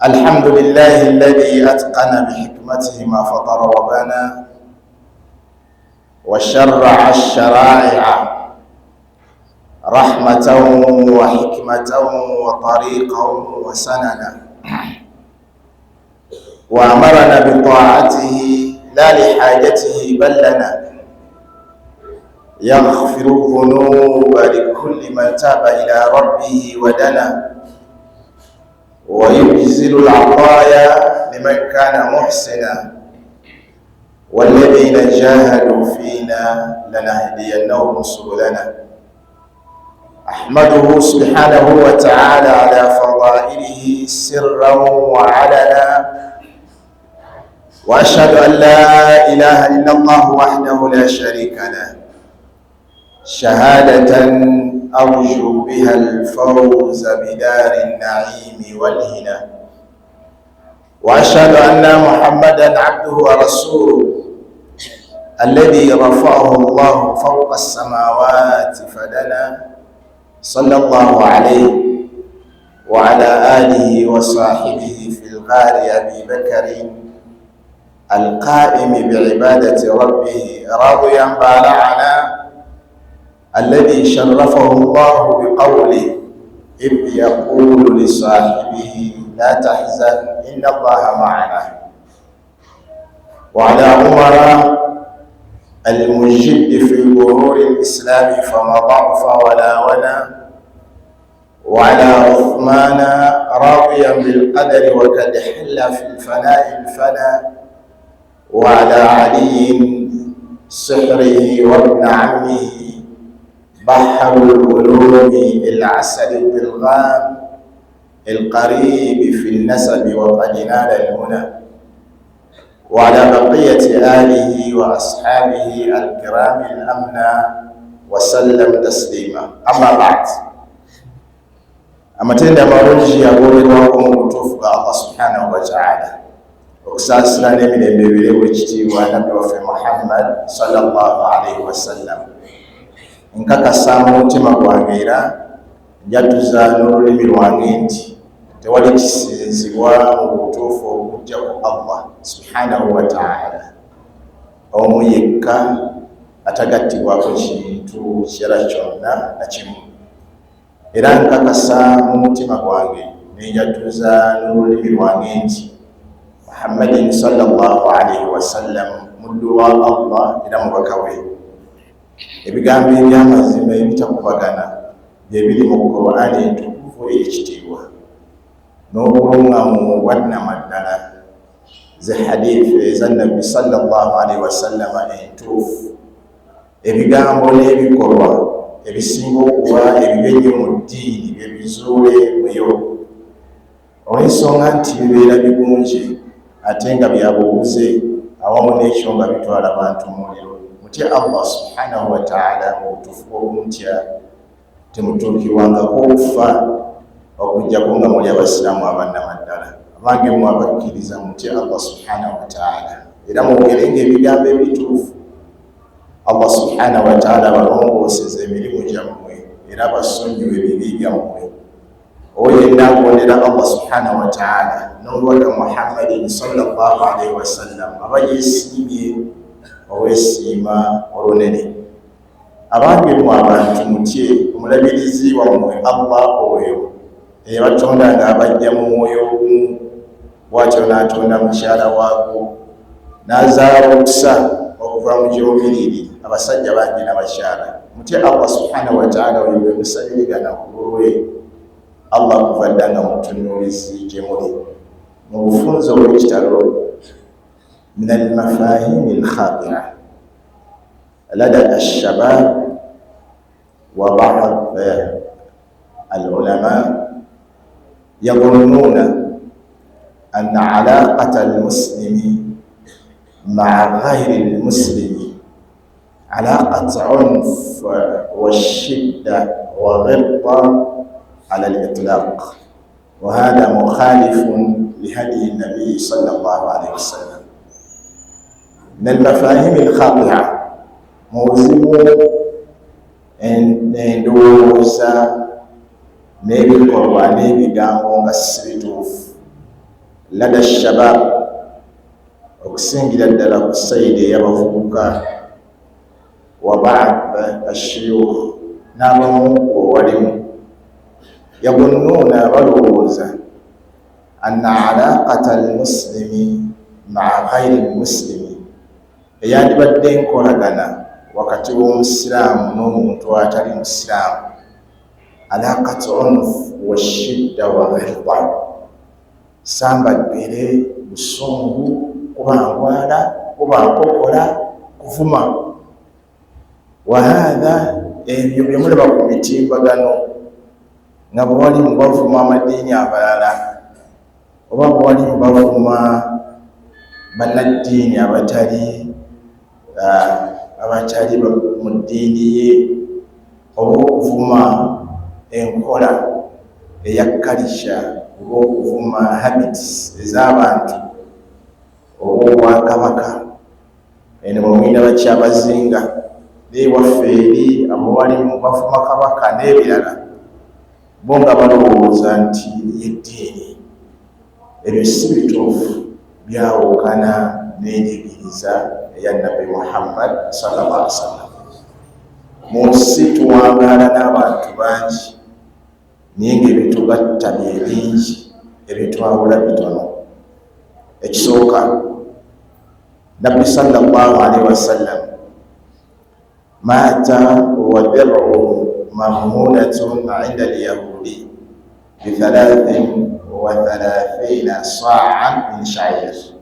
الحمد لله الذي أتقن بحكمته ما فطر وبنى، وشرع الشرائع رحمة وحكمة وطريقا وسننا، وأمرنا بطاعته لا لحاجته بل لنا، يغفر الذنوب لكل من تاب إلى ربه ودنا، ويجزل العطايا لمن كان محسنا، والذين جاهدوا فينا لنهدينهم سبلنا. أحمده سبحانه وتعالى على فضائله سرا وعلنا، وأشهد أن لا إله إلا الله وحده لا شريك له، شهادة أرجو بها الفوز بدار النعيم والهنا، وأشهد أن محمدا عبده ورسوله الذي رفعه الله فوق السماوات فدنا، صلى الله عليه وعلى آله وصاحبه في الغار أبي بكر القائم بعبادة ربه راضيا بالعنا، الذي شرفه الله بقوله إذ يقول لصاحبه لا تحزن إن الله معنا، وعلى عمر المجد في ظهور الإسلام فما ضعف ولا ونا، وعلى عثمان راضيا بالقدر وقد حل في الفناء الفنا، وعلى علي سحره وابن عمه بحر العلوم العسل الضرغام القريب في النسب وقد نال المنى، وعلى بقية آله وأصحابه الكرام الأمنى وسلم تسليما. أما بعد، amatendo amalungi agogerwako mu butuufu ga Allah subhanahu wa ta'ala, okusaasira n'emirembe ebirewo ekitiibwa nabbi waffe Muhammad sallallahu alaihi wasallam. Nkakasa mu mutima gwange era njatuza n'olulimi lwange nti tewali kisinzibwa mu butuufu okujja ku Allah subhanahu wa ta'ala, omu yekka atagattibwako kintu kirala kyonna na kimu. Era nkakasa mu mutima gwange nenjatuza n'olulimi lwange nti Muhammadin sallallahu alaihi wasallam muddu wa Allah era mubaka we. Ebigambo eby'amazima ebitakubagana bye biri mu Qur'ani entukuvu ey'ekitiibwa n'obulungamu bwannamaddala ze hadithi eza Nabbi sallallahu alaihi wasallama entuufu. Ebigambo n'ebikolwa ebisinga okuba ebibi ennyo mu ddiini bye bizuule muyo, olw'ensonga nti bibeera bigunje ate nga byabuwuze awamu n'ekyo nga bitwala bantu mu muliro. Mutye Allah subhanahu wa ta'ala mu butuufu bw'okumutya, temutuukirwangako okufa okuggyako nga muli abasiraamu abannamaddala. Abange mmwe abakkiriza, mutye Allah subhanahu wa ta'ala era mwogerenga ebigambo ebituufu. Allah subhanahu wa ta'ala abalongooseza emirimu gyammwe era abasonyiwe ebibi byammwe. Oyo yenna agondera Allah subhanahu wa ta'ala n'omubaka Muhammadin sallallahu alaihi wasallam aba yeesiimye olwesiima olunene. Abange mmwe abantu, mutye omulabirizi wammwe Allah oyo eyabatonda ng'abajja mu mwoyo ogumu, bw'atyo n'atonda mukyala waagwo n'azaala okusa okuva mu gyomiriri abasajja bangi n'abakyala. Mutye Allah subhanahu wa ta'ala oyo gwe musabirigana ku lulwe. Allah kuva dda nga mutunuulizi gye muli. Mu bufunze obw'ekitalo, min almafahimi alkhatia lada alshabab wa ba'd alulama yadhunnuna anna alaqata almuslimi ma'a ghayri almuslimi alaqat unf washidda wa ghibta ala al-itlaq, wa hadha mukhalifun lihadyi an-nabi sallallahu alayhi wasallam. Min al-mafahim al-khati'a, muzimu endowooza n'ebikolwa n'ebigambo nga si bituufu. Lada shabab, okusingira ddala ku sayidi ey'abavubuka, wa ba'd ashuyukh, n'abamu owalimu, yagunnuuna, balowooza, anna alaqata almuslimi maa ghairi lmuslimi, eyandibadde enkolagana wakati w'omusiraamu n'omuntu atali musiraamu, alaqat unf wa shidda wa ghilda, samba ggere, busungu, kuba ngwala, kuba nkokola, kuvuma. Wahatha, ebyo byemulaba ku mitimbagano nga bwewali mubavuma amadiini abalala oba bwewali mubavuma bannaddiini abatali mu ddiini ye, oba okuvuma enkola eya kalisha, oba okuvuma habits ez'abantu, oba obwakabaka eno bwemwina bakyabazinga newaffe eri abawalimu bavuma kabaka n'ebirala, bo nga balowooza nti yeddiini. Ebyo si bituufu, byawukana n'enjigiriza eya Nabbi Muhammad sallallahu alaihi wasallam. Mu nsi tuwangaala n'abantu bangi, naye ng'ebitugatta bye bingi, ebitwawula bitono. Ekisooka, Nabbi sallallahu alaihi wasallam maata wa dir'uhu marhunatun inda al-yahudi bi 33 sa'an min sha'ir.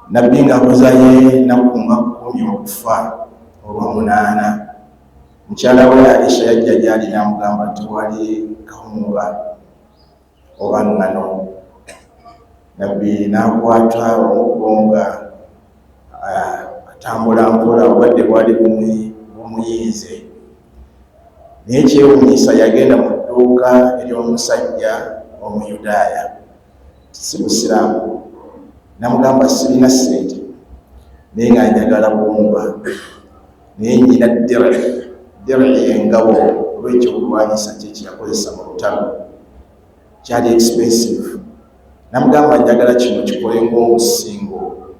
Nabbi ng'abuzayo ennaku nga 10 okufa olw'omunaana, mukyala we Aisha yajja gy'ali n'amugamba nti wali kawunga oba ŋŋano. Nabbi n'akwata omuggo nga atambula mpola, obadde bwali bumuyinze. Naye kyewuunyisa, yagenda mu dduuka ery'omusajja Omuyudaaya, si musiraamu, namugamba, "Sirina ssente, naye nga njagala buwunga, naye nyina dire." Dire engabo oba ekyokulwanyisa kye kyeyakozesa mu lutalo, kyali expensive. Namugamba, "Njagala kino kikole ng'omusingo,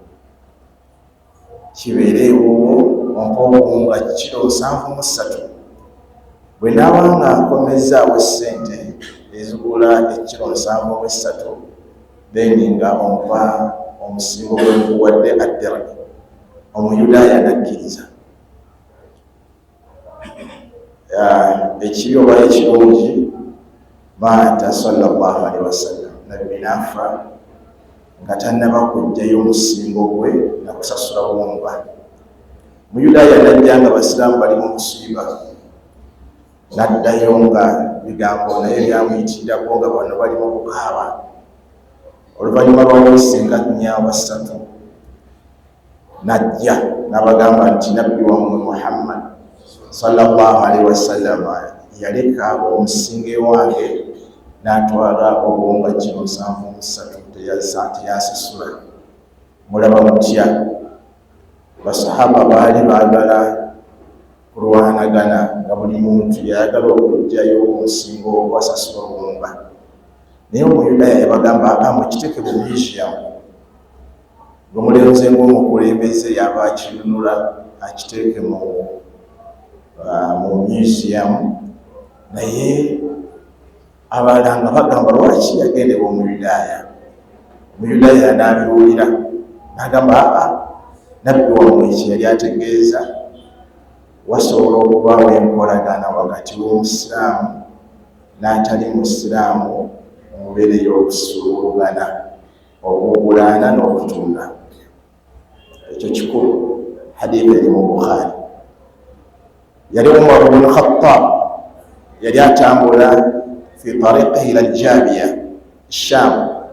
kibeere ewuwo, ompa obuwunga kiro 73. Bwe naaba nga nkomezaawo ssente ezigula ekiro 73, then nga ompa omusingo gwe nkuwadde, addira." Omuyudaaya nakkiriza. Ekibi oba ekirungi, maata sallallahu alaihi wasallam, Nabbi naafa nga tannaba kujjayo omusingo gwe nakusasula buwunga. Muyudaaya najja nga basiraamu bali mu musiiba, naddayo nga bigambo naye byamuyitirirako, nga bano bali mu kukaaba. Oluvannyuma lwa wiisi nga 4 oba 3, najja n'abagamba nti Nabbi wammwe Muhammad sallallahu alaihi wasallam yaleka omusingo ewange n'atwala obuwunga kiro 73, teyansasula. Mulaba mutya? Basahaba baali baagala kulwanagana, nga buli muntu yayagala okugjayo omusingo ogwasasula obuwunga. Naye Omuyudaaya yabagamba, "Mukiteeke mu museum, omulenzi ng'omukulembeze yaba akinunula, akiteeke mu museum." Naye abalala nga bagamba, "Lwaki yagendebwa Omuyudaaya?" Omuyudaaya n'abiwulira n'agamba, "Aa, Nabbi wammwe kye yali ategeeza, wasobola okubaawo enkolagana wakati w'omusiraamu n'atali musiraamu mu mbeera ey'okusuubulugana, okugulaana n'okutunda." Ekyo kikulu. Hadithi eri mu Bukhari. Yali Umar bnu Khattab, yali atambula fi tariqihi ila Aljabiya Sham,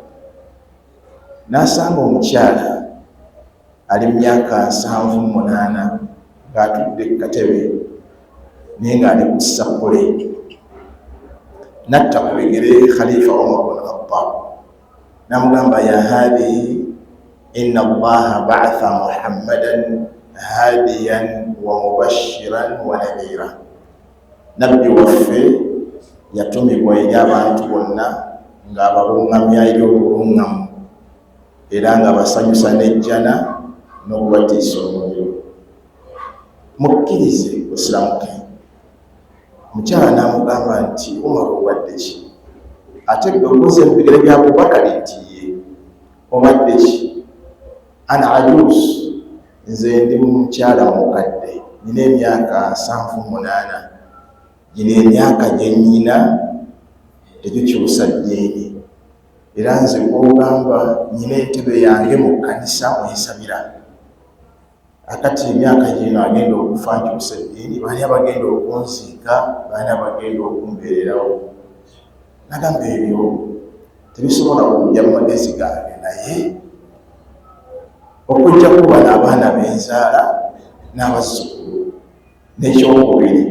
n'asanga omukyala ali mu myaka 78 ng'atudde ku katebe, naye ng'ali ku ssapule. Natta ku bigere Khalifa Umar bnu Khattab, namugamba, "Ya hadhihi, inna Allaha ba'atha Muhammadan hadiyan wa mubashiran wa nadhira." Nabbi waffe yatumibwa eri abantu bonna. Ng'abaluŋŋamya eri obuluŋŋamu era nga basanyusa n'ejjana n'okubatiisa omuliro. Mukkirize osiramuke. Omukyala n'amugamba nti, Umar, obadde ki? Ate gwe obuuze mu bigere bya Abubakari nti ye obadde ki? Ana ajuz, nze ndi mukyala mukadde, nina emyaka 78. Gino emyaka gye nnyina tegikyusa ddiini, era nze gw'ogamba nnyina entebe yange mu kkanisa mwensabira. Akati emyaka gino agenda okufa nkyusa eddiini, baani abagenda okunziika? Baani abagenda okumbeererawo? Nagamba, ebyo tebisobola kujja mu magezi gange, naye okujja kuba n'abaana benzaala n'abazzukulu. N'ekyokubiri,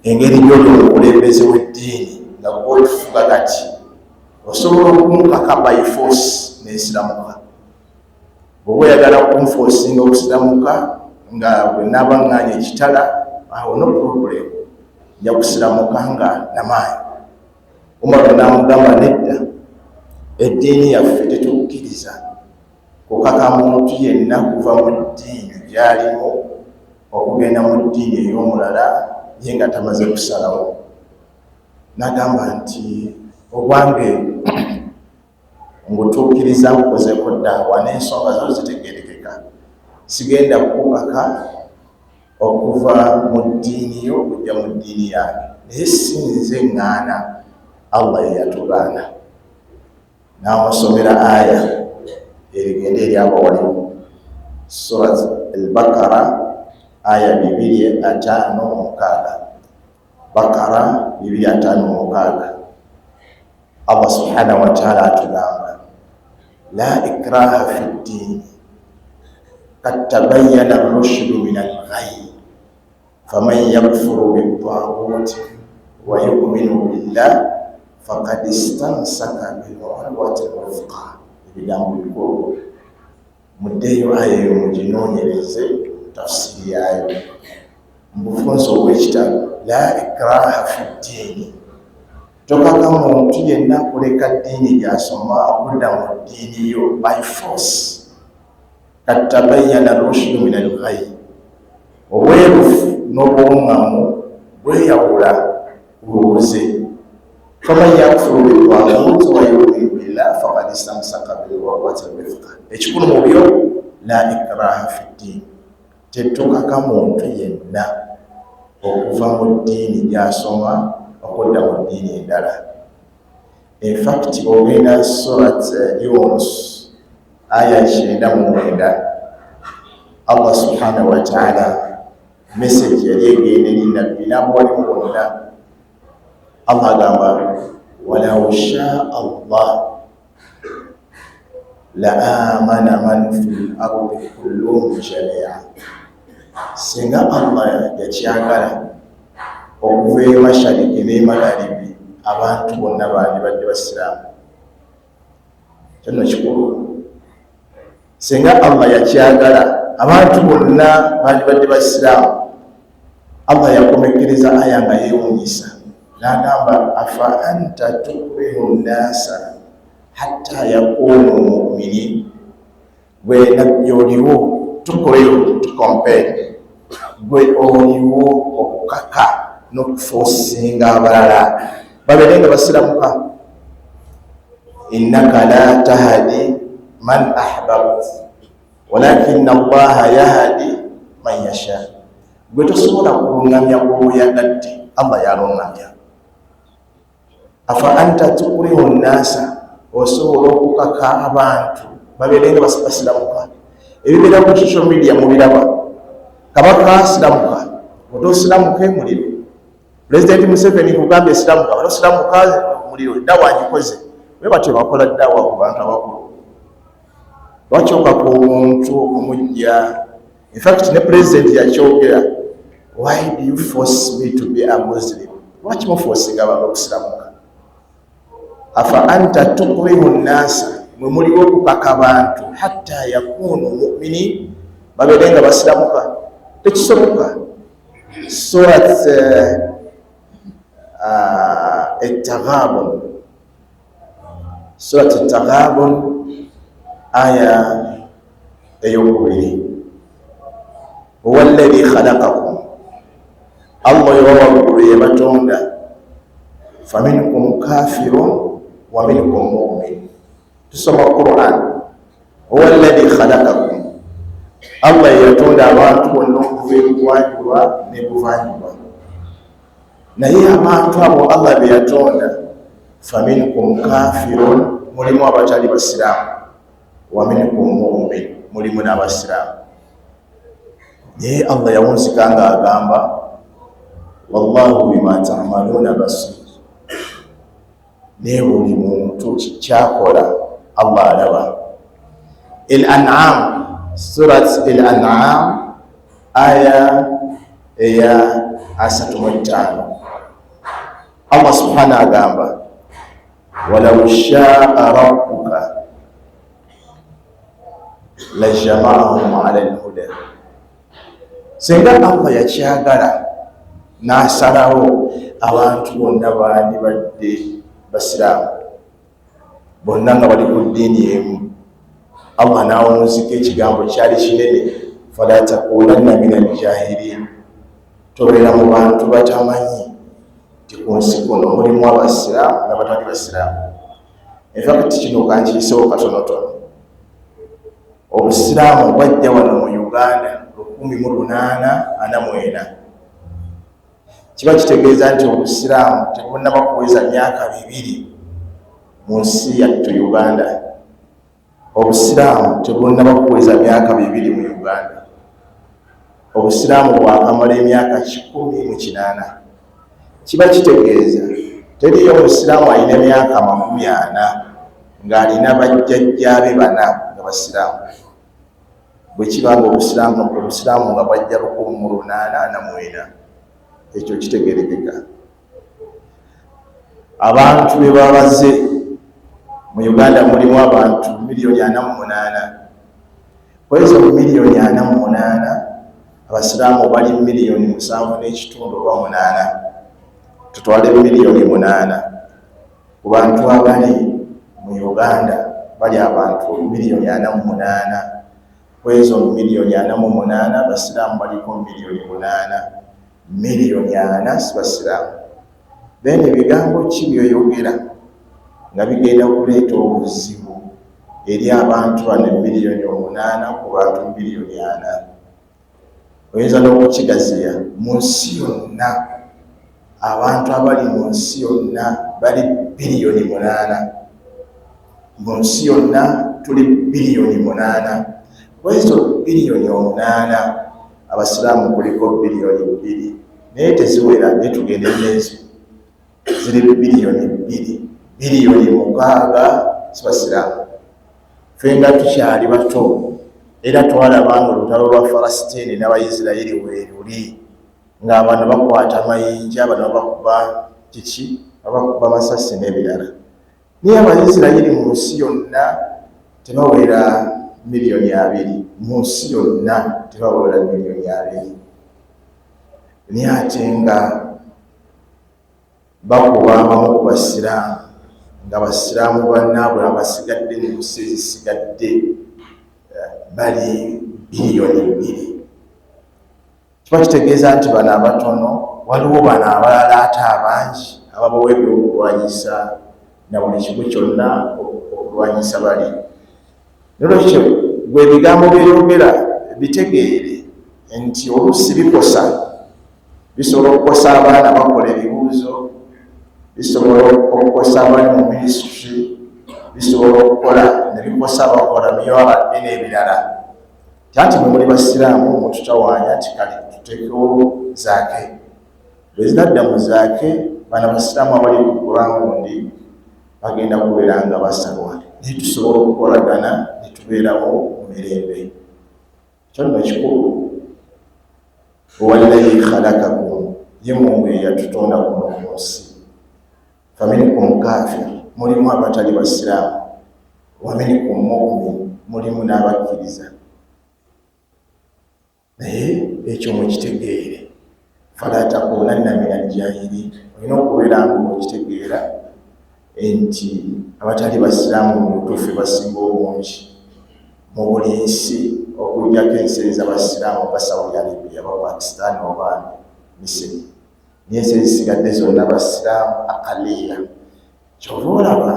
engeri gy'oli omukulembeze w'eddiini nga gwotufuga kati, osobola okunkaka by force nensiramuka. Bw'oba oyagala kunforcinga okusiramuka nga bwe naaba ŋŋaanya ekitala, awo no problem, nja kusiramuka nga namaanyi. Umaru n'amugamba, nedda, eddiini yaffe tetukkiriza kukaka muntu yenna kuva mu ddiini gy'alimu okugenda mu ddiini ey'omulala ye nga tamaze kusalawo. N'agamba nti, ogwange ngutuukiriza, nkukozeeko daawa n'ensonga zo zitegerekeka, sigenda kukukaka okuva mu ddiini yo okujja mu ddiini yange, naye si nze ŋŋaana, Allah ye yatugaana. N'amusomera aya erigenda eri abawalimu, Surat Al-Bakara aya 256, Bakara 256. Allah subhanahu wataala atugamba, la ikraha fi ddiini kad tabayyana rushdu min alghayy faman yakfuru bittaguti wa yuminu billah faqad istamsaka bilurwati lwuthqa. Ebigambo bikulu, muddeeyo aya eyo muginoonyereze tafsiri yaayo mubufunze obw'ekitalo. La ikraha fi ddiini, tokaka muntu yenna kuleka ddiini gy'asoma okudda mu ddiini yo by force. Kad tabayyana rushdu min alghayy, obwerufu n'obuwuŋŋamu bweyawula ku bubuze. Faman yakfuru bitagut wa yuminu billah faqad istamsaka bilurwati lwuthqa. Ekikulu mu byo, la ikraha fi ddiini, tetukaka muntu yenna okuva mu ddiini gy'asoma okudda mu ddiini endala. Infact, ogenda Surat Yunus aya 99, Allah subhanahu wataala message yali egenda eri nabbi n'abawalimu bonna. Allah agamba, walau shaa Allah la amana man fi lardi kulluhum jamia, singa Allah yakyagala, okuva emashariki n'emagaribi abantu bonna bandibadde basiraamu. Kyono kikulu, singa Allah yakyagala, abantu bonna bandibadde basiraamu. Allah yakomekkereza aya nga yeewunyisa n'agamba, afa anta tukrihu nnasa hatta yakunu muminin? Gwe nabbi oliwo tukrihu, to compel, gwe oliwo okukaka n'okuforcinga abalala babeere nga basiramuka? Innaka la tahadi man ahbabt walakina Allaha yahadi man yasha. Gwe tosobola kuluŋŋamya gwoyagadde, Allah yaluŋŋamya. Afa anta tukrihu nnasa, osobola okukaka abantu babeere nga basiramuka? Ebibeera ku social media mubiraba, kabaka siramuka, otosiramuka emuliro. Pulezidenti Museveni kugambye siramuka, otosiramuka muliro. Ddawa ngikoze bwe batyo, bakola ddawa ku bantu abakulu. Lwaki okaka omuntu okumujja? Infact ne pulezidenti yakyogera, "Why do you force me to be a Muslim?" Lwaki muforcinga abantu okusiramuka? Afa anta tukrihu nnasa, mwe muliwo okukaka abantu, hatta yakunu muminin, babeere nga basiramuka? Tekisoboka. Surat Etaghabun. Surat Taghabun, aya eyokubiri. Huwa alladhi khalaqakum, Allah yowa waggulu yebatonda. Faminkum kafirun wa minkum mu'min. Tusoma Quran. Huwa alladhi khalaqakum, Allah yeyatonda abantu bonna okuva ebugwanjuba nebuvanjuba. Naye abantu abo Allah beyatonda, faminkum kafirun, mulimu abatali basiraamu, wa minkum mu'min, mulimu n'abasiraamu. Naye Allah yawunzika nga agamba, wallahu bima ta'maluna basir. Naye buli muntu kyakola Allah alaba. Al-An'am, Surat Al-An'am, aya eya 35, Allah subhanahu agamba, walau shaa rabbuka lajama'ahum ala al-huda. Singa Allah yakyagala n'asalawo, abantu bonna bandibadde basiraamu, bonna nga bali ku ddiini emu. Allah n'awunzika ekigambo kyali kinene, fala takunanna min aljahilin, tobeera mu bantu batamanyi nti ku nsi kuno mulimu abasiraamu n'abatali basiraamu. Infact kino kankiyisewo katonotono. Obusiraamu bwajja wano mu Uganda 1844. Kiba kitegeeza nti obusiraamu tebunnaba kuweza myaka 2 mu nsi yattu Uganda. Obusiraamu tebunnaba kuweza myaka 2 mu Uganda. Obusiraamu bwakamala emyaka 108. Kiba kitegeeza teriyo omusiraamu alina emyaka 40 ng'alina bajjajjaabe bana nga basiraamu. Bwe kiba nga obusiraamu nga bwajja 1844, ekyo kitegerekeka. Abantu be babaze mu Uganda mulimu abantu 48 miliyoni. Kwezo 48 miliyoni, abasiraamu bali 7.5 miliyoni oba 8. Tutwale 8 miliyoni. Ku bantu abali mu Uganda bali abantu 48 miliyoni. Kwezo 48 miliyoni, abasiraamu baliko 8 miliyoni, 4 miliyoni si basiraamu. Then ebigambo ki byoyogera nga bigenda kuleeta obuzibu eri abantu bano 8 miliyoni ku bantu 4 miliyoni? Oyinza n'okukigaziya mu nsi yonna. Abantu abali mu nsi yonna bali 8 biliyoni. Mu nsi yonna tuli 8 biliyoni. Kwezo 8 biliyoni, abasiraamu kuliko 2 biliyoni, naye teziwera. Naye tugende nezo ziri 2 biliyoni, 6 biliyoni si basiraamu. Ffe nga tukyali bato era twalaba nga olutalo lwa Falasitiini n'Abaisirayiri weeruli, ng'abano bakwata amayinja, bano babakuba kiki, babakuba masasi n'ebirala. Naye Abaisirayiri mu nsi yonna tebawera 20 miliyoni. Mu nsi yonna tebawera 20 miliyoni, naye ate nga bakuba abamu ku basiraamu, nga basiraamu bannaabwe abasigadde mu nsi ezisigadde bali 2 biliyoni. Kiba kitegeeza nti bano abatono, waliwo bano abalala ate abangi ababawa ebyokulwanyisa na buli kimu kyonna okulwanyisa bali. Nolwekyo gwe ebigambo byeyogera bitegeere nti oluusi bikosa, bisobola okukosa abaana bakola ebibuuzo, bisobola okukosa abali mu ministry, bisobola okukola ne bikosa abakola myala n'ebirala. Anti mwe muli basiraamu, mututawaanya nti kale tuteekewo zaake. Bwe zinadda mu zaake, bano abasiraamu abali ku ground bagenda kubeera nga basalwa, naye tusobola okukolagana ne tubeerawo mu mirembe. Kyo nno kikulu. Huwa alladhi khalaqakum, ye Mungu yeyatutonda kuno ku nsi. Faminkum kafir, mulimu abatali basiraamu, wa minkum mu'min, mulimu n'abakkiriza. Naye ekyo mukitegeere, fala takunanna min aljahilin. Olina okubeera nga okitegeera Nti abatali basiraamu mu butuufu basinga obungi mu buli nsi, okuggyako ensi ez'abasiraamu nga Saudi Arabia oba Pakistan oba Misiri, naye ensi ezisigadde zonna basiraamu aqaliya. Kyova olaba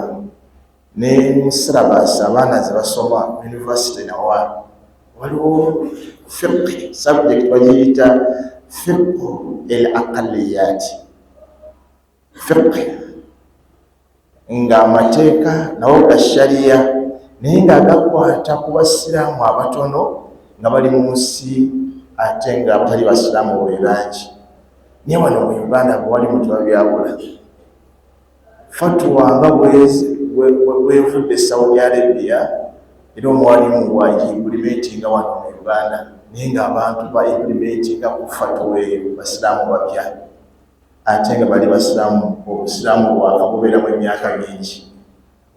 ne mu syllabus abaana ze basoma university nawa waliwo fiqh subject bagiyita fiqh el aqaliyat, fiqh ng'amateeka nawo ga shariya, naye nga gakwata ku basiraamu abatono nga bali mu nsi ate nga abatali basiraamu be bangi. Naye wano mu Uganda bwewali mu tebabyawula. Fatuwa nga bwevudde Saudi Arabia, era omuwalimu bwagiimplementinga wano mu Uganda, naye ng'abantu ba implementinga ku fatuwa eyo basiraamu bapya, ate nga bali basiraamu obusiraamu bwakabubeeramu emyaka mingi.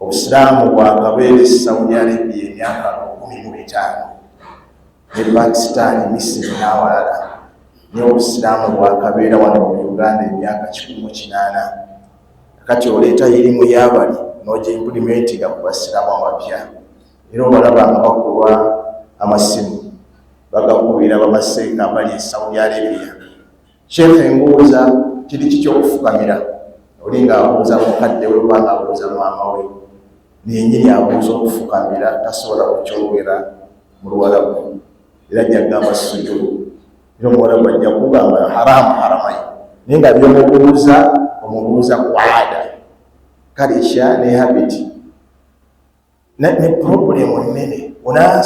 Obusiraamu bwakabeera e Saudi Arabia emyaka 15, ne Pakistan, Misiri n'awalala, naye obusiraamu bwakabeera wano mu Uganda emyaka 180. Kati oleeta irimu y'abali n'ogiimplementinga ku basiraamu abapya, era obalaba nga bakuba amasimu, bagakubira bamaseeka abali e Saudi Arabia. "Sheekhe, mbuuza, kiri kiki okufukamira?" Oli ng'abuuza mukadde we oba ng'abuuza maama we, nenyini abuuza okufukamira tasobola kukyogera mu Luwalabu, era ajja kugamba sujudu, era omuwalabu ajja kugamba haramu haramayi, naye nga byomubuuza omubuuza ku ada kalisha ne habit ne problemu nnene. Ona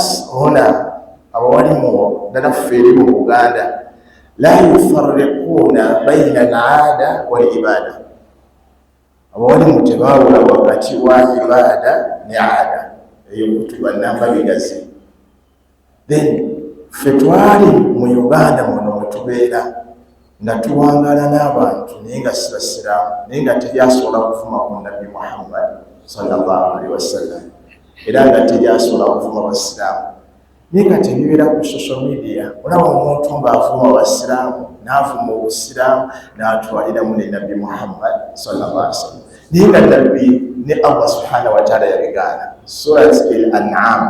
abawalimu ddala ffe eri mu Buganda, la yufarriquuna baina al-aada wal ibada. Abawalimu tebaawula wakati wa ibada ne aada, eyo kutuba namba bigazi. Then ffe twali mu Uganda muno mwetubeera nga tuwangaala n'abantu naye nga si basiraamu, naye nga teryasobola kuvuma ku Nabbi Muhammad sallallahu alaihi wasallam, era nga teryasobola kuvuma basiraamu. Naye kati ebibeera ku social media, olaba omuntu ng'avuma abasiraamu, n'avuma obusiraamu, n'atwaliramu ne Nabbi Muhammad sallallahu alaihi wasallam, naye nga Nabbi ne Allah subhanahu wataala yabigaana. Surat el An'am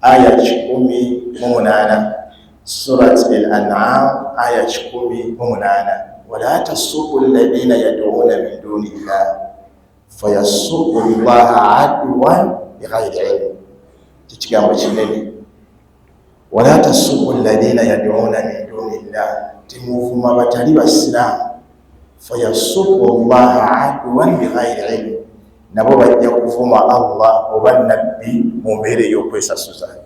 aya 108, Surat el An'am aya 108: wala tasubu alladhina yad'una min duni llah fayasubu llaha adwan bighairi ilm. Kikigambo kinene. Wala tasubu alladhina yad'una min duni llah, temuvuma batali basiraamu, fayasubu llaha adwan bighairi ilm, nabo bajja kuvuma Allah oba Nabbi mu mbeera ey'okwesasuza.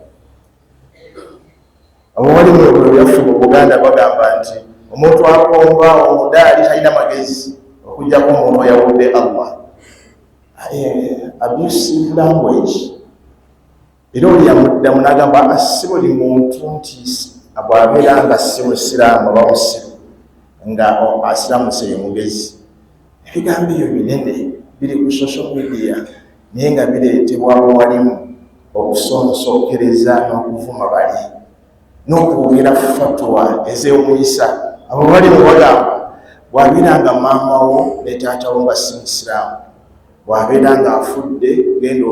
Abawalimu byaffe mu Buganda bagamba nti omuntu akomba omudaali talina magezi, okuggyako omuntu oyawudde Allah. Abusive language. Era oli yamuddamu n'agamba, si buli muntu nti bw'abeera nga si musiraamu aba musiru, nga asiramuse ye mugezi. Ebigambo ebyo binene biri ku social media, naye nga bireetebwa abawalimu okusonsookereza n'okuvuma bali n'okwogera fatwa ezewunyisa. Abo balimu bagamba bw'abeera nga maama wo ne taata wo nga si musiraamu, bw'abeera nga afudde, genda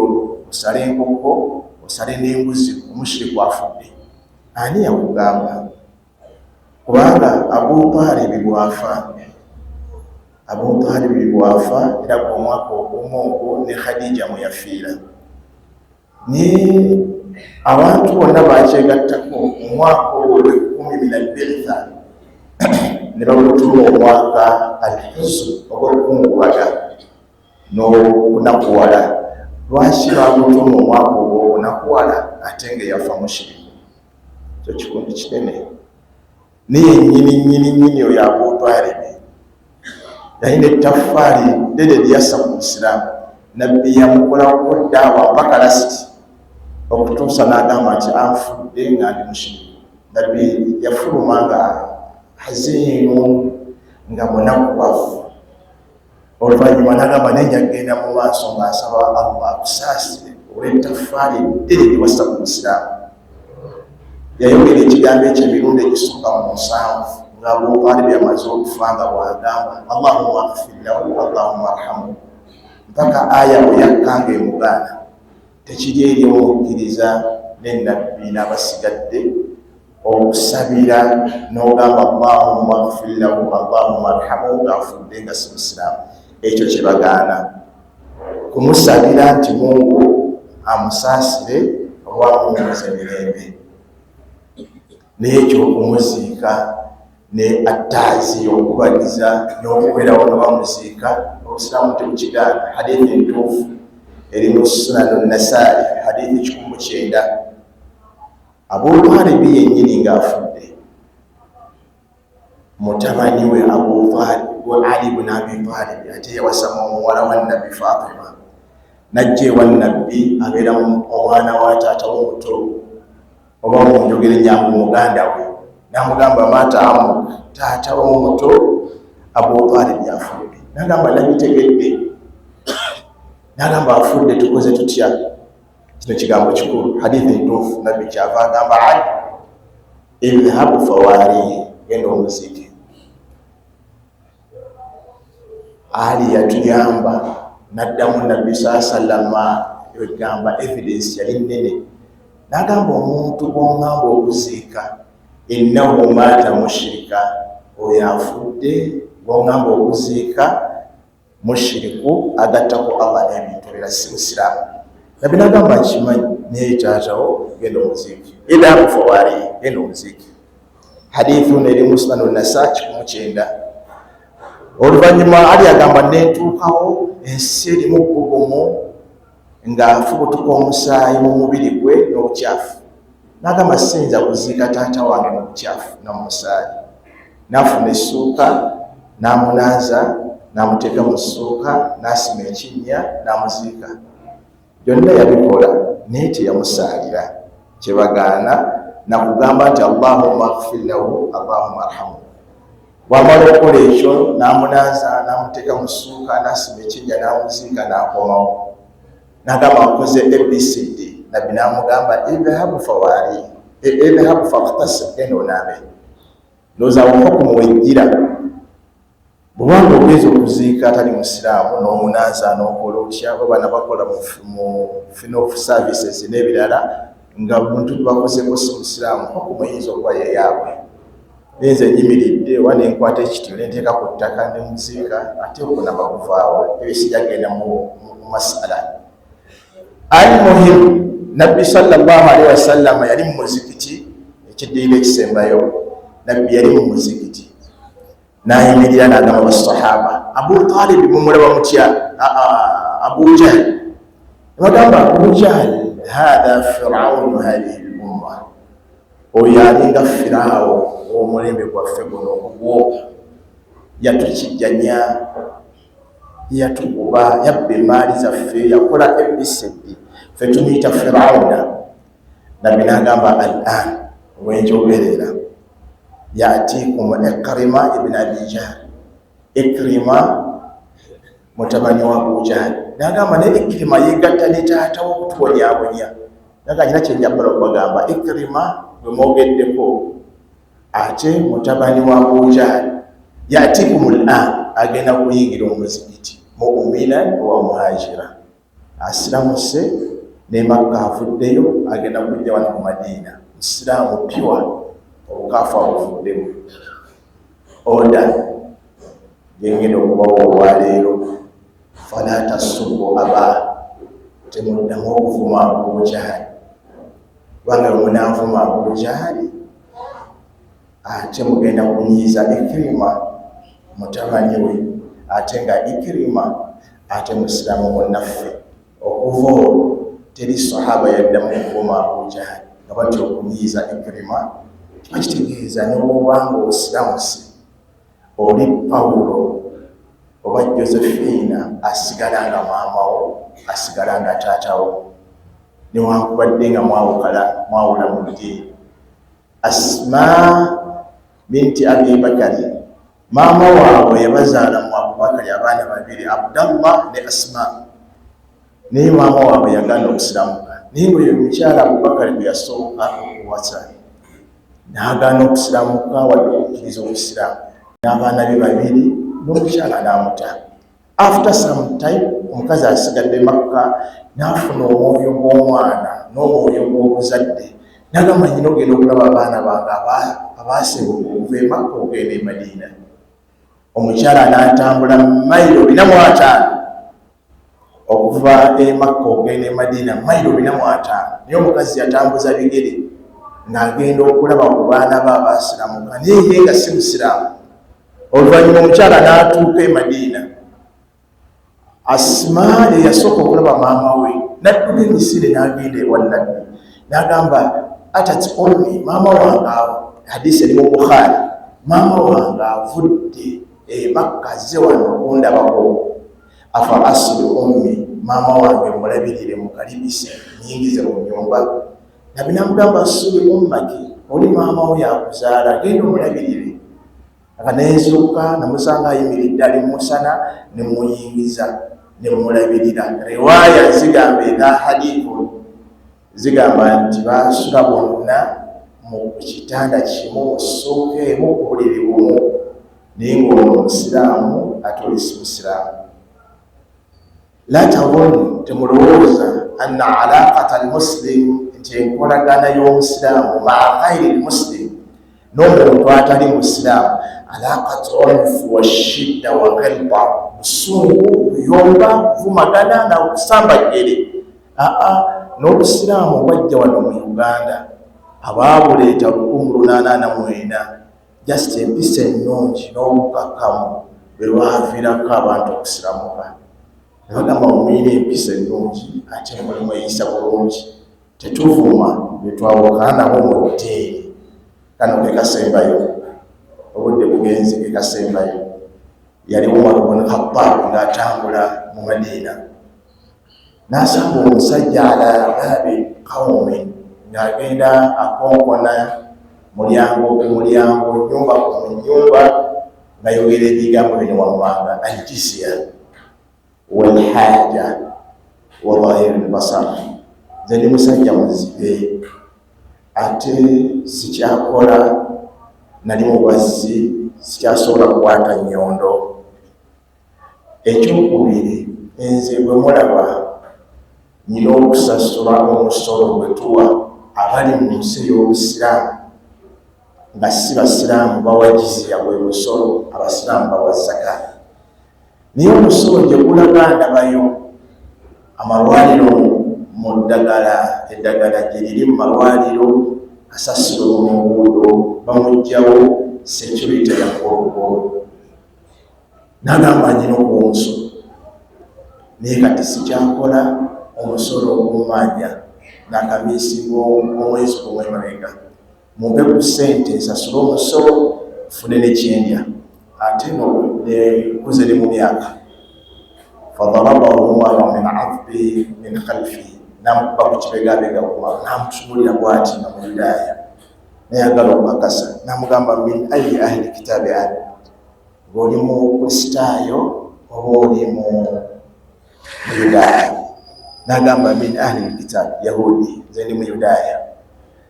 osale enkoko, osale n'embuzi, omushiriku afudde. Ani yakugamba? Kubanga Abu Talibi bw'afa, Abu Talibi bw'afa, era gwe omwaka ogumu ogwo ne Khadija mwe yafiira, naye abantu bonna bakyegattako omwaka ogwo lwekumi min albitha ne bagutuma omwaka alhuzn, ogw'okukungubaga n'okunakuwala. Lwaki bagutuma omwaka ogw'okunakuwala ate nga yafa mushiriku? Kyo kikundi kinene. Naye nyini nyini nyini oyo Abu Talibi yalina ettaffaali ddene lyassa ku busiraamu. Nabbi yamukolako daawa mpaka last, okutuusa n'agamba nti anfudde nga ndi mushiriku. Nabbi yafuluma nga haziinu, nga munakuwavu. Oluvannyuma n'agamba, naye nja kugenda mu maaso nga nsaba Allah akusaasire olw'ettaffaali eddene lye wassa ku busiraamu. Yayogera ekigambo ekyo emirundi egisukka mu 70 nga Abu Talibi amaze okufa, nga bw'agamba, "Allahumma agfir lahu, Allahumma arhamu." Mpaka aya bwe yakka nga emugaana. Tekiri eri omukkiriza ne Nabbi n'abasigadde okusabira n'ogamba Allahumma gfir lahu, Allahumma arhamuhu ng'afudde nga si musiraamu. Ekyo kye bagaana kumusabira nti Mungu amusaasire oba amuwummuze mirembe. Naye eky'okumuziika ne attaazi, okubagiza n'okubeerawo nga bamuziika, obusiraamu tebukigaana. Hadithi ntuufu eri mu Sunanu Nasaai, hadithi 190. Abu Talibi yennyini ng'afudde, mutabani we Abu Talib, Ali bun Abi Talib, ate yawasa omuwala wa Nabbi Fatima, najja ewa Nabbi abeera omwana wa taata w'omuto, oba mu njogera enyangu muganda we, n'amugamba maata amuk, taata w'omuto Abu Talib afudde. N'agamba nabitegedde. N'agamba afudde, tukoze tutya? Kino kigambo kikulu, hadithi ntuufu. Nabbi kyava agamba Ali, idhhabu fawarihi, genda omuziike. Ali yatuyamba n'addamu Nabbi saa sallama egamba evidence yali nnene, n'agamba omuntu gw'oŋŋamba okuziika, innahu maata mushirika, oyo afudde gw'oŋŋamba okuziika mushiriku, agattako Allah n'ebintu ebirala, si musiraamu. Nabbi n'agamba nkimanyi, naye taatawo, genda omuziike. Idhabu fawarihi, genda omuziike. Hadithi ono eri mu Sunanu Nasa 190. Oluvannyuma Ali agamba nentuukawo, ensi erimu bbugumu ng'afubutuka omusaayi mu mubiri gwe n'obukyafu. N'agamba siyinza kuziika taata wange mu bukyafu na mu musaayi. N'afuna essuuka n'amunaaza, n'amuteeka mu ssuuka, n'asima ekinnya n'amuziika. Byonna yabikola naye teyamusaalira. Kyebagaana nakugamba nti Allahumma gfir lahu, Allahumma arhamu. Bwamala okukola ekyo n'amunaaza n'amuteeka mu ssuuka n'asima ekinnya n'amuziika, n'akomawo n'agamba nkoze ABCD. Nabbi n'amugamba idhabu fawari, idhabu faghtasil, genda onaabe. Ndowooza awo hukumu wejjira bw'obanga ogenza okuziika atali musiraamu n'omunaaza n'okola otya, oba bana bakola mu funeral services n'ebirala nga muntu bakozeko si musiraamu, hukumu eyinza okuba yeyaabwe. Naye nze nyimiridde oba nenkwata ekitiyo nenteeka ku ttaka nemuziika, ate okunaba kuvaawo, ebyo sijja kugenda mu masala. Almuhim, Nabbi sallallahu alaihi wasallama yali mu muzikiti. Ekiddirira ekisembayo, Nabbi yali mu muzikiti n'ayimirira n'agamba basahaba, Abu Talibi mumulaba mutya? Abu Jahal, bagamba Abu Jahal hatha firaunu hadhihi lumma, oyo alinga Firaawo ow'omulembe gwaffe guno ogwo, yatukijjanya, yatukuba, yabba emaali zaffe, yakola ABCD, ffe tumuyita Firauna. Nabbi n'agamba al an wenjogerera yatikum Ikrima ibn Abi Jahl, Ikrima mutabani wa Abu Jahl. N'agamba ne Ikrima yegatta ne taata wo okutubonyabonya. Naga nyina kyenjagala okubagamba, Ikrima gwe mwogeddeko ate mutabani wa Abu Jahl, yatikum al an, agenda kuyingira omuzikiti mu'minan wa muhajira, asiramuse ne Makka avuddeyo, agenda kujja wano mu Madiina musiraamu pure, obukaafu abuvuddemu. Oda gyengenda okubawa olwaleero, fala tasubu aba, temuddamu okuvuma Abu Jahali, kubanga bwe munaavuma Abu Jahali ate mugenda kunyiiza Ikirima mutabani we, ate nga Ikirima ate musiraamu munnaffe. Okuva olwo teri sahaba yaddamu kuvuma Abu Jahali nga batya okunyiiza Ikirima. Kiba kitegeeza ne bw'oba ng'osiramuse oli Pawulo oba Josephina, asigala nga maama wo, asigala nga taata wo, newankubadde nga mwawukala, mwawula mu ddiini. Asma binti Abi Bakari, maama waabwe yabazaala mu Abubakari abaana babiri, Abdallah ne Asma, naye maama waabwe yagaana okusiramuka. Naye ngaoyo mukyala Abubakari gwe yasooka okuwasa n'agaana okusiramuka wadde okukkiriza obusiraamu, n'abaana be babiri n'omukyala n'amuta. After some time omukazi asigadde Makka, n'afuna omwoyo gw'omwana n'omwoyo gw'obuzadde, nagamba, "Nyina ogenda okulaba abaana bange abaasebuka okuva e Makka okugenda e Madiina." Omukyala n'atambula mayiro 450 okuva e Makka okugenda e Madiina, mayiro 450. Naye omukazi yatambuza bigere ng'agenda okulaba ku baana be abaasiramuka, naye ye nga si musiraamu. Oluvannyuma omukyala n'atuuka e Madiina. Asima eyasooka okulaba maama we, n'adduka emisinde n'agenda ewa Nabbi n'agamba, "Atat ummi, maama wange awo." Hadisi eri mu Bukhari. "Maama wange avudde e Makka, azze wano okundabako. Afa asili ummi, maama wange mulabirire, mukalibise, nyingize mu nyumba?" Nabbi namugamba, "Suli ummaki, oli maama wo yakuzaala, genda omulabirire." Aka nenzuuka namusanga ayimiridde ali musana, nemuyingiza, nemulabirira. Riwaaya zigamba, eza hadithu zigamba nti basula bonna mu kitanda kimu, mu ssuuka emu, ku buliri bumu, naye ng'ono musiraamu ate oli si musiraamu. La tadhunnu, temulowooza, anna alaqata almuslim, nti enkolagana y'omusiraamu, maa ghairi lmuslim, n'omuntu atali musiraamu, alaqat unfu wa shidda wa ghilda, busungu, kuyomba, kuvumagana nakusamba ggere. Aa, n'obusiraamu bwajja wano mu Uganda, abaabuleeta 1844, just empisa ennungi n'obukakkamu bwe lwaviirako abantu okusiramuka. Nebagamba, "Mumuyina empisa ennungi ate mulimu eyisa bulungi, tetuvuma betwawukana nabo mu ddiini." Kano ke kasembayo, obudde bugenze. Ke kasembayo, yali Umar bun Khattab ng'atambula mu Madiina, n'asanga omusajja ala baabi qawmi, ng'agenda akonkona mulyango ku mulyango, nyumba ku nyumba, ngayogera ebigambo bino wammanga: "Aljizya walhaja wa dhahiri lbasar." Nze ndi musajja muzibe ate sikyakola, nali mubazzi, sikyasobola kukwata nnyondo. Ekyokubiri, nze bwe mulaba nyina okusasula omusolo gwe tuwa abali mu nsi ey'obusiraamu nga si basiraamu. Bawa jizya, bwe musolo, abasiraamu bawa zaka, naye omusolo gye gulaga ndabayo amalwaliro mu ddagala, eddagala gye liri mu malwaliro, kasasiro mu nguudo bamugjawo, security ya gologolo. Nagamba, "Nyina okuwa omusolo, naye kati sikyakola, omusolo ogumanja nakamiisi ng'omwezi gumwe emabega. Mumpe ku ssente nsasule omusolo, nfune nekyendya, ate no nkuze ne mu myaka." Fadarabahu Umaru min adbi min khalfihi, namukuba ku kibegabega Umaru, namutunulira bwati nga Muyudaaya, nayagala okukakasa. Namugamba, "Min ayi ahli kitaabi ant, ng'oli mu Kristaayo oba oli mu Muyudaaya?" Nagamba, "Min ahli lkitab, yahudi, nze ndi Muyudaaya."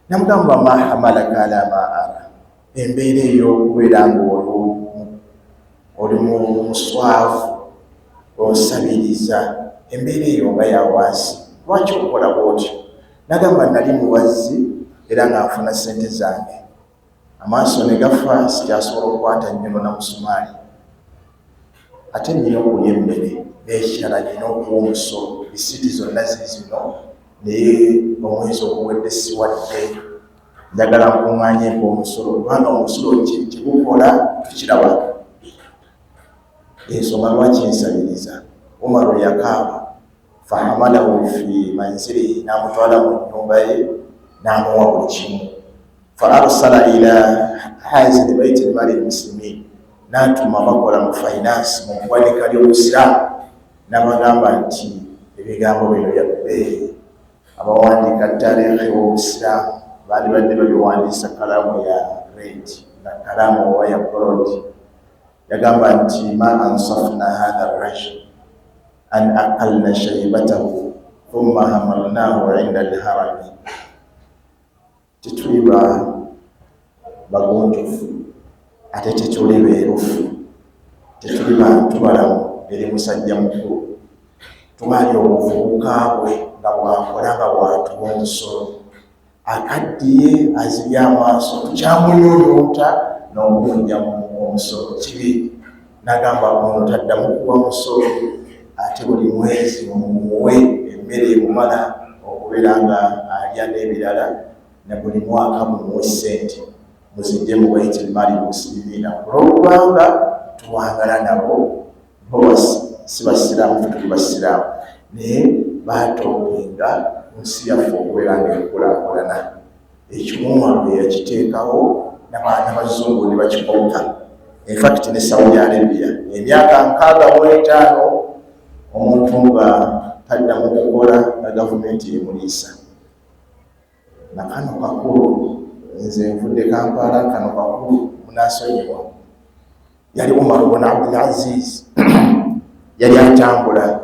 Namugamba, "Ma hamalaka ala ma ara, embeera ey'okubeera nga oli mu muswavu, osabiriza, embeera eyo nga ya wansi, lwaki okola bwotyo?" Nagamba, "Nali muwazzi era nga nfuna sente zange, amaaso ne gafa, sikyasobola okukwata nnyono na musumaali, ate nina okulya emmere, n'ekirala nina okuwa omusolo. Risiti zonna ziizino, naye omwezi oguwedde siwadde. Njagala nkuŋŋaanye mpa omusolo, kubanga omusolo kyegukola tukiraba. Ensonga lwaki nsabiriza." Umaru yakaaba. Fahamalahu fi manzilihi, n'amutwala mu nnyumba ye, n'amuwa buli kimu. Fa arsala ila hazini baiti lmali lmuslimin, n'atuma bakola mu finance mu ggwanika ly'obusiraamu, n'abagamba nti ebigambo bino byabbeeyi, abawandiika taariikhi w'obusiraamu bandibadde babiwandiisa kalaamu ya red na kalaamu oba ya gold. Yagamba nti, "Ma ansafna hatha rajul an aqalna shaibatahu thumma hamalnahu inda alharami." Tetuli ba bagunjufu ate tetuli beerufu, tetuli bantu balamu. Eri musajja mukulu, twali obuvubuka bwe nga bwakola nga bwatuwa omusolo, akaddiye azibye amaaso, tukyamunyunyunta n'okunja omusolo kibi. Nagamba ono taddamu kuwa musolo, ate buli mwezi mumuwe emmere emumala okubeera nga alya n'ebirala, na buli mwaka mumuwe ssente muzijje mu baitilmaali muslimina, olwokubanga tuwangala nabo, bo si basiraamu, ffe tuli basiraamu, naye batopinga nsi yaffe okubeera nga ekulaakulana. Ekiwumwa bwe yakiteekawo n'abazungu ne bakikoka. Infact ne Saudi Arabia emyaka 65 omuntu nga taddamu kukola nga gavumenti emuliisa. Nakano kakulu, nze nvudde Kampala, kano kakulu munasonyiwa. Yali Umar bun Abdul Aziz yali atambula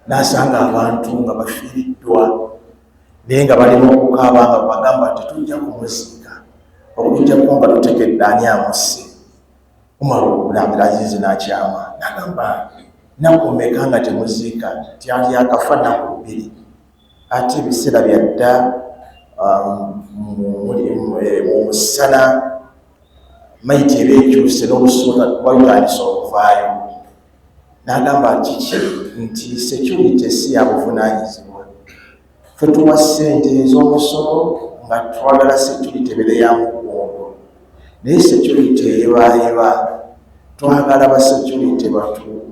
n'asanga abantu nga bafiiriddwa, naye nga balina okukaaba nga bagamba tetujja kumuziika okujjako nga tutegedde ani amusse. Umar bun Abdul Aziz n'akyama n'agamba, nnaku mmeka nga temuziika? Nti ali akafa nnaku 2, ate ebiseera byadda mu musana maiti eba ekyuse n'obusuuta bwatandise okuvaayo. N'agamba kiki? Nti security si ya buvunaanyizibwa, ffe tuwa ssente ez'omusolo nga twagala security ebeere ya muggundu, naye security eyebaayeba, twagala ba security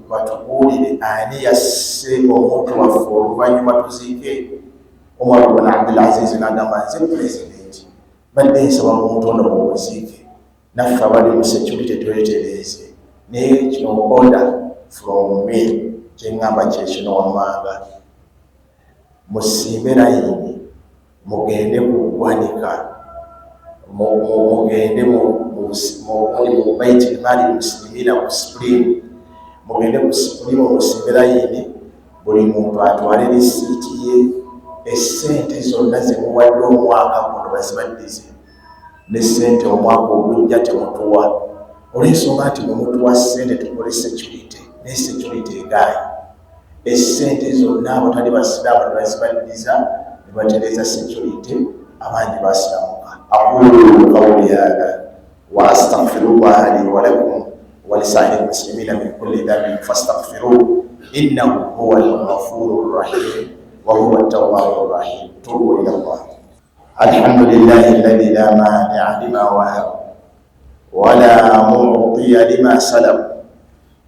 batubuulire ani yasse omuntu waffe, oluvannyuma tuziike. Umar bun Abdul Aziz n'agamba, nze pulezidenti, badde nsaba muntu ono mumuziike, naffe abali mu security twetereeze, naye kino order from me, kyeŋŋamba kyekino wammanga: musimbe layini, mugende ku ggwanika, mugende mu baitilmaali muslimina ku Supreme, mugende ku Supreme musimbe layini, buli muntu atwale risiiti ye, essente zonna zemuwadde omwaka guno bazibaddize, ne ssente omwaka ogujja temutuwa, olw'ensonga nti mwe mutuwa ssente tukole security, naye security egaanye. Essente zonna abatali basiraamu ne bazibaddiza ne batereeza security, abangi basiramuka. Aqulu qawli hadha wa astaghfirullaha li wa lakum wa lisaa'iril muslimina min kulli dhanbin fastaghfiruhu innahu huwal ghafurur rahim wa huwa at-tawwabur rahim. Tubu ila Allah. Alhamdulillahi alladhi la mani'a lima wahab wa la mu'tiya lima salab,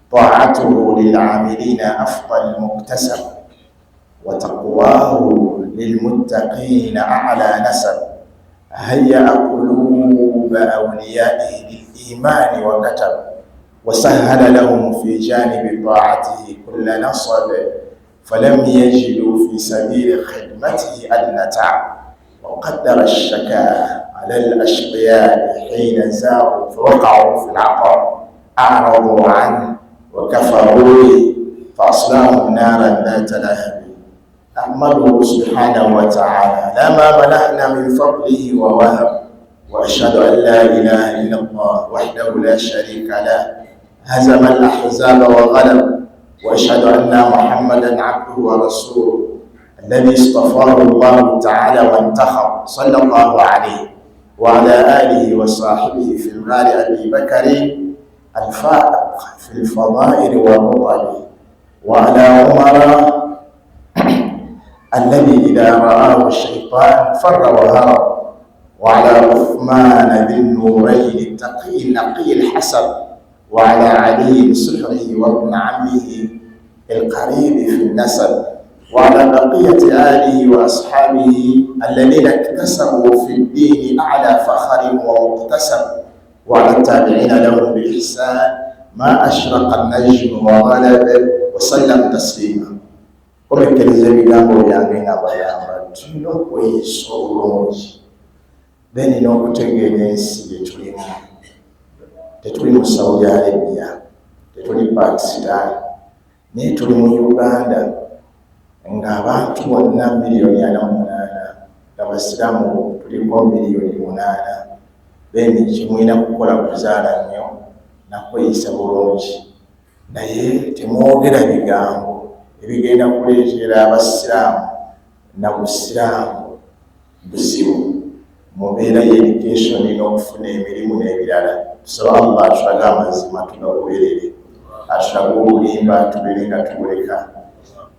ta'atuhu lil'amilina afdal muktasab, wa taqwahu lilmuttaqina a'la nasab, hayya quluba awliyaihi lil-imani wa katab, wa sahhala lahum fi janibi ta'atihi kulla nasab, falam yajidu fi sabili khidmatihi adna ta'ab, wa qaddara ash-shaka 'ala al-ashqiya hina zaghu fawaqa'u fi al-'aqab, a'radu 'anhu wa kafaru bihi fa aslahum naran dhata lahab. Ahmaduhu subhanahu wa ta'ala lama manahna min fadlihi wa wahab, wa ashhadu an la ilaha illa Allah wahdahu la sharika lah, hazama al-ahzaba wa ghalab, wa ashhadu anna Muhammadan abduhu wa rasuluhu alladhi istafahu Allah ta'ala wa intakhab, sallallahu alayhi wa ala alihi wa sahbihi fi al-ghari Abi Bakri al-fa'iq fi al-fada'il wa al-mutali, wa ala Umar alladhi idha ra'ahu ash-shaytan farra wa harab, wa ala Uthman dhi an-nurayn at-taqi an-naqi al-hasab, wa ala Ali sihrihi wa ibn 'ammihi al-qarib fi an-nasab, wa ala baqiyati alihi wa ashabihi alladhina iktasabu fi ad-din a'la fakhrin wa muktasab, wa ala at-tabi'ina lahum bi ihsan ma ashraqa an-najm wa ghalab, wa sallam taslima. Komekkereza ebigambo byange nga bayamba, tulina okweyisa obulungi, then n'okutegeera ensi gye tulimu. Tetuli mu Saudi Arabia, tetuli Pakistan, naye tuli mu Uganda ng'abantu bonna 48,000,000, nga basiraamu tuliko 8,000,000. Then kyemulina kukola kuzaala nnyo nakweyisa bulungi. Naye temwogera bigambo ebigenda kuleetera abasiraamu na busiraamu buzibu mu mbeera y'education n'okufuna emirimu n'ebirala. Tusaba Allah atulage amazima tugagoberere, atulage obulimba tubeere nga tubuleka,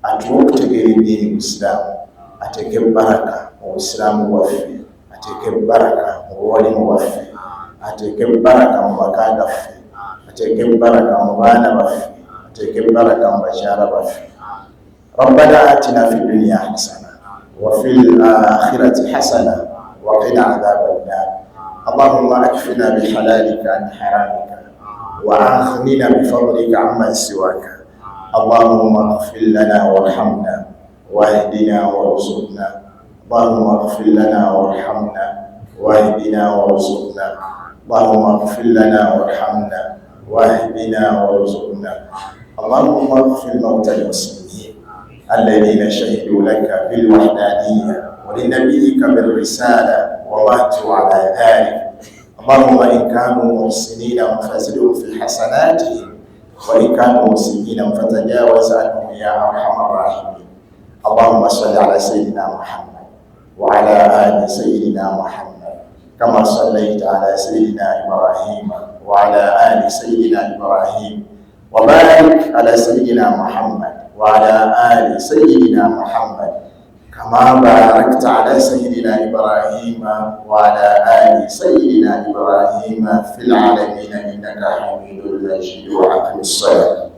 atuwe okutegeera eddiini busiraamu, ateeke baraka mu busiraamu bwaffe, ateeke baraka mu buwalimu bwaffe, ateeke baraka mu maka gaffe, ateeke baraka mu baana baffe, ateeke baraka mu bakyala baffe. Rabbana atina fi dunya hasana wa fil akhirati hasana wa qina adhaban nar. Allahumma akfina bihalalika an haramika wa aghnina bifadlika amman siwaka. Allahumma ighfir lana warhamna wahdina warzuqna. Allahumma ighfir lana warhamna wahdina warzuqna. Allahumma ighfir lana warhamna wahdina warzuqna. Allahumma ighfir mawta al-muslimin alladhina shahidu laka bilwahdaniyya wa linabiyyika birrisala wa matu ala dhalik. Allahumma in kanu muhsinina fazidhum fi hasanatihim wa in kanu musii'ina fatajawaz anhum ya arhamar rahimin. Allahumma salli ala sayyidina Muhammad wa ala ali sayyidina Muhammad kama sallaita ala sayyidina Ibrahim wa ala ali sayyidina Ibrahim wa barik ala sayyidina Muhammad wa ala ali sayyidina Muhammad kama barakta ala sayyidina Ibrahim wa ala ali sayyidina Ibrahim fil alamin innaka hamidun majid. Wa aqimis salat.